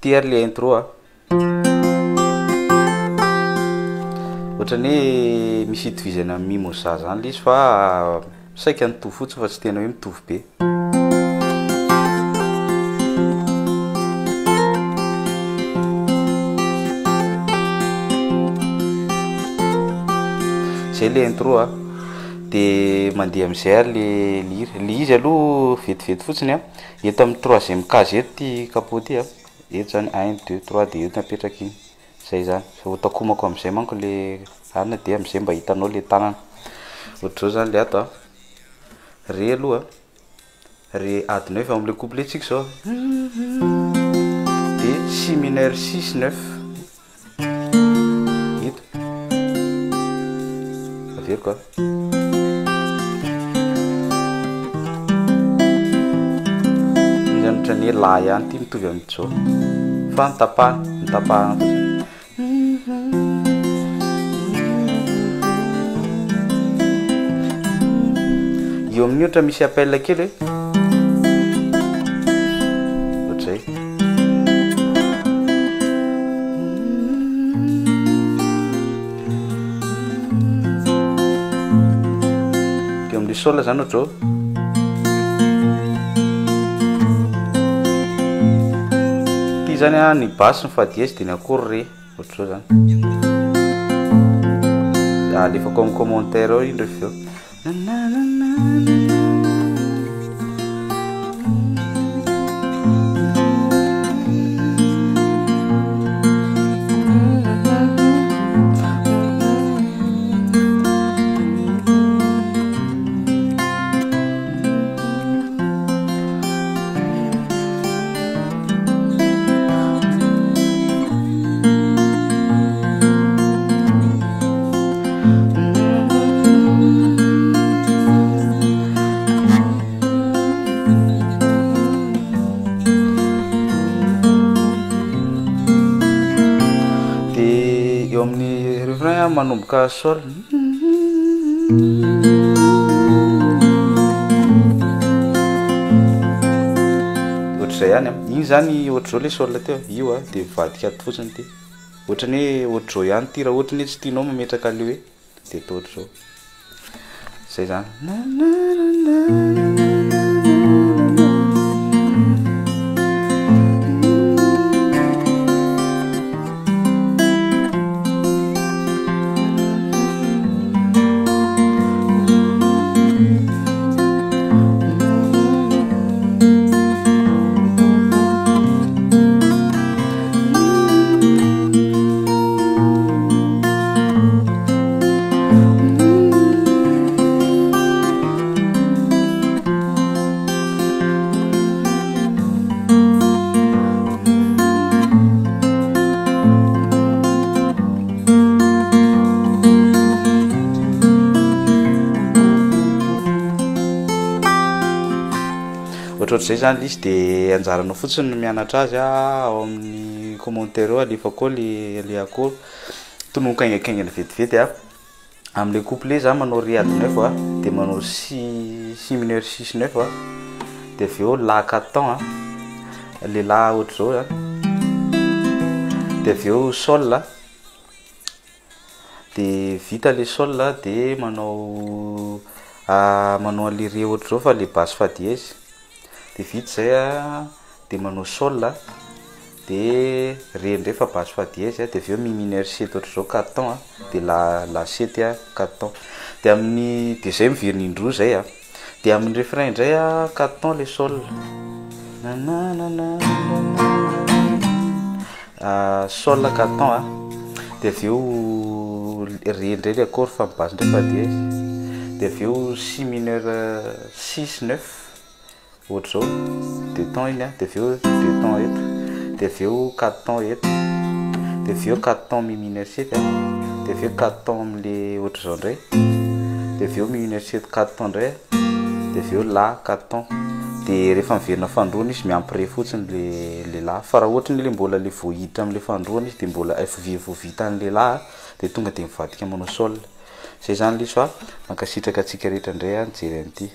Ty ary le intro a. Ohatran'ny hoe misy itovizana amin'ny mimosa zany le izy fa saika mitovy fotsiny fa tsy tena hoe mitovy be. Zay le intro a. De mandeha am'zay ary le le hira. Le izy aloha vetivety fotsiny a, eto amin'ny troisième case eto ty capot ty a. Eto zany un, deux, trois de eto apetraka iny. Zay zany. Fa ho takomako am'zay manko le anona de am'zay mba hitanao le tanana. Ohatr'izao zany le ato a. Ré aloha, ré ady neuf am'le couplet tsika zao. De si mineur six neuf. Ito. Averiko a. Iny zany ohatran'ny hoe la ihany ty mitovy amin'ny jo. Fa notapahana, notapahana fotsiny. Eo amin'ny ohatra misy appel kely hoe ohatr'izay. Eo amin'le sol zany ohatr'izao. Ty zany a ny basse ny fa dièse de ny accord ré ohatr'izao zany. Alefako amin'ny commentaire ao iny rehefa avy eo. De eo amin'ny refrain manomboka sol. Ohatr'izay ihany a. Iny zany ohatr'izao le sol teo, io a de mivadika ato fotsiny ty. Ohatran'ny hoe ohatr'izao ihany ty raha ohatra ny hoe tsy tianao mametraka an'le hoe de atao ohatr'izao. Zay zany. Ohatrohatr'izay zany le izy de anjaranao fotsiny no mianatra azy a ao amin'ny commentaire ao alefako ao le le accord. Tononiko haingankaingana vetivety a. Am'le couplet za manao ré ady neuf a, de manao si si mineur six neuf a, de avy eo la quatre temps a, le la ohatr'izao zany, de avy eo sol a, de vita le sol de manao manao an'le ré ohatr'izao fa le basse fa dièse, de vita zay a, de manao sol a, de ré ndray fa basse fa dièse a, de avy eo mi mineur sept ohatr'izao quatre temps a, de la la sept a quatre temps. De amin'ny de zay miverina indroa zay a. De amin'ny refrain indray a quatre temps le sol. Sol quatre temps a, de avy eo ré ndray le accord fa ny basse ndray fa dièse, de avy eo si mineur six neuf ohatr'izao, deux temps iny a, de avy eo deux temps eto, de avy eo quatre temps eto, de avy eo quatre temps mi mineur sept a, de avy eo quatre temps am'le ohatr'izao ndray, de avy eo mi mineur sept quatre temps ndray, de avy eo la quatre temps. De rehefa miverina fandroana izy miampy ré fotsiny le le la, fa raha ohatra ny le mbola le vao hiditra am'le fandroana izy de mbola vao vita an'le la de tonga de mivadika manao sol. Zay zany le izy fa mankasitraka antsika rehetra indray a nijery an'ity.